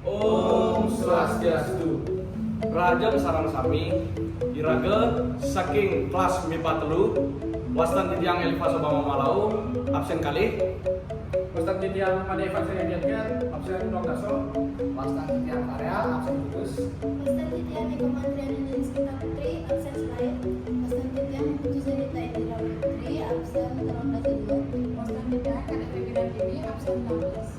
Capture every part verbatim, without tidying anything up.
Om Swastiastu. Rahajeng sareng sami, iraga saking kelas MIPA telu, wastan titiang Elifas Obama Malau, absen kalih. Wastan titiang Made Evan Sariagian, absen rong dasa. Wastan titiang Farel, absen tujuh. Wastan titiang Eka Mantriani Ningsita Putri, absen selain. Wastan titiang Putu Zanita Indira Putri, absen rong dasa dua. Wastan titiang Kadek Regina Dini, absen enam belas.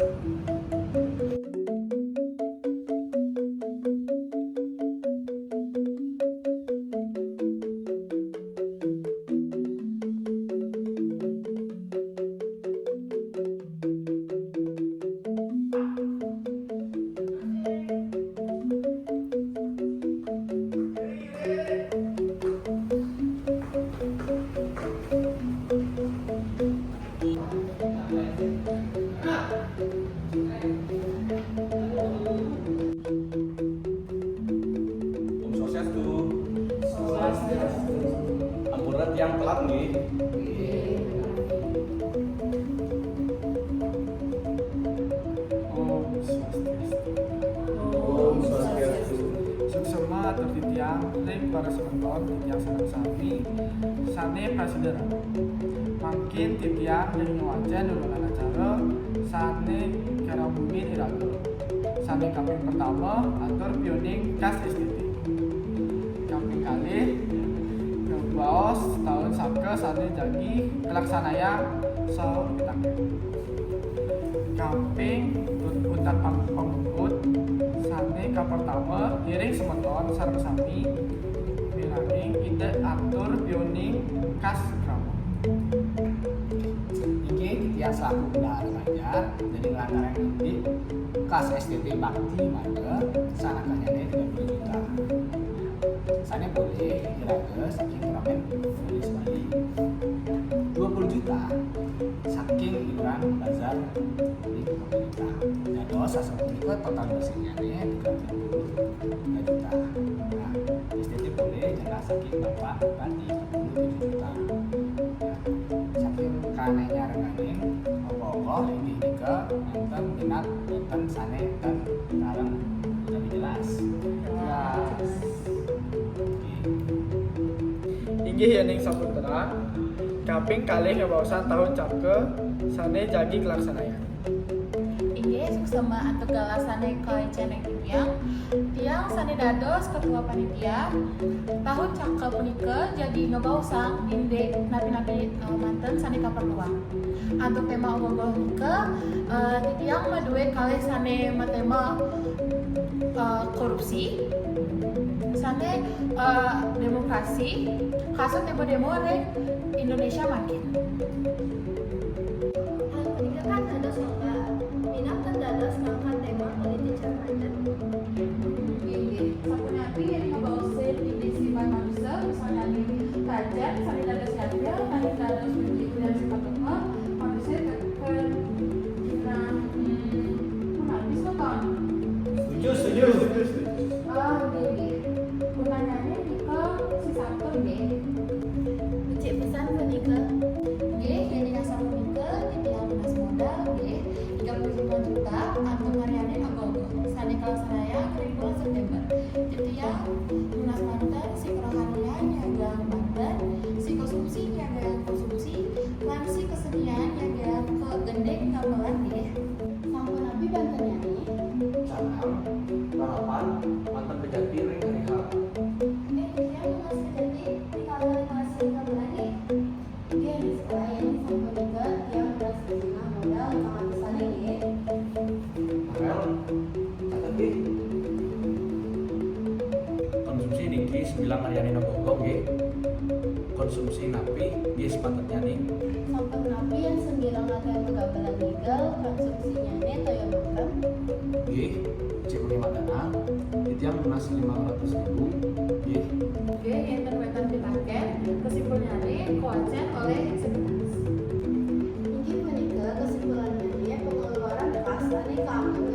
Om Swastiastu. Swastiastu. Ampura tiang telat nggih. Om Swastiastu. Om Swastiastu. Suksema atur titiang ring para semeton titiang sareng sami sane prasida raga. Mangkin titiang ring ngwacen dudonan acara sane karambuin iraga. Sane kaping pertama, atur piuning kas S T T. Kaping kalih, ngabaos taun saka sane jagi kalaksanayang saha pitaken. Kaping tut-, untat pang-, pamuput sane kapertama, ngiring semeton sareng sami mirengin Ida atur piuning kas krama. Inggih, titiang selaku bendahara banjar, jadi nglantarang indik kas S T T Bakti Marga, sanakannyane tiga puluh juta. Sane polih iraga saking Keramaian Provinsi Bali. Dua puluh juta saking iuran bazar ring pemerintah. Dados sasapunika total bersihnyane tiga puluh juta. Nah, S T T polih jelas saking Bapak Bupati, tiga puluh tujuh juta. Nah, saking kane nyarenganing ogoh-ogoh inggih nika nenten minat nenten sane ten kareng utawi jelas. Jelas. Inggih yening saputra, kaping kalih ngabaosang taun caka sane jagi kalaksanayang. Inggih, suksema antuk galah sane kaicen ring titiang. Tiang sane dados ketua panitia taun caka punika jagi ngabaosang indik napi-napi, eh, manten sane kaperluang. Antuk tema ogoh-ogoh nika, eh, titiang madue kalih sane matema, eh, korupsi, sane, eh, demokrasi, kasut demo-demo ring Indonesia mangkin. Hal punika kan dados mangga minangka dados ngangkat tema politik cara manten. Inggih, sapunapi yen ngabaosin indik sifat manusa, misalnyaning rajan sane dados yadnya, sane dados menjadi sifat Tuhan, manusia teken, nah, hmm, punapi semeton? Setuju, setuju. Ah, nggih, nggih. Pertanyaannya nika sisatun nggih. Becik pisan punika. Nggih, yen ring asapunika, titiang nunas modal nggih, tiga puluh lima juta antuk ngaryanin ogoh-ogoh sane kalaksanayang ring bulan September. Titiang nunas manten sik rohanian nyagang manten, sik konsumsi nyagang konsumsi, lan sik kesenian nyagang kagending gamelan nggih. Sampun napi bantennyane? Cangkang, lalapan, manten pejati ring hari H. Eh, titiang nunas pejati rikala ring kalasi gamelan nggih. Nggih, sekolah yen sapunika titiang nunas sejumlah modal utama pisan nggih. Farel, catet nggih. Konsumsi niki sambilang ngaryanin ogoh-ogoh nggih. Konsumsi napi nggih sepatetnyaning? Sampun napi yen sambilang ngaryanin gamelan nggih, konsumsinyane toya mangkeng? Nggih, cek mangke madana, titiang nunas limang ratus ribu nggih. Nggih, enten wetan pitaken, kesimpulannyane kawacen oleh Sekretaris. Inggih punika kesimpulannyane, pengeluaran kas ane kaanggep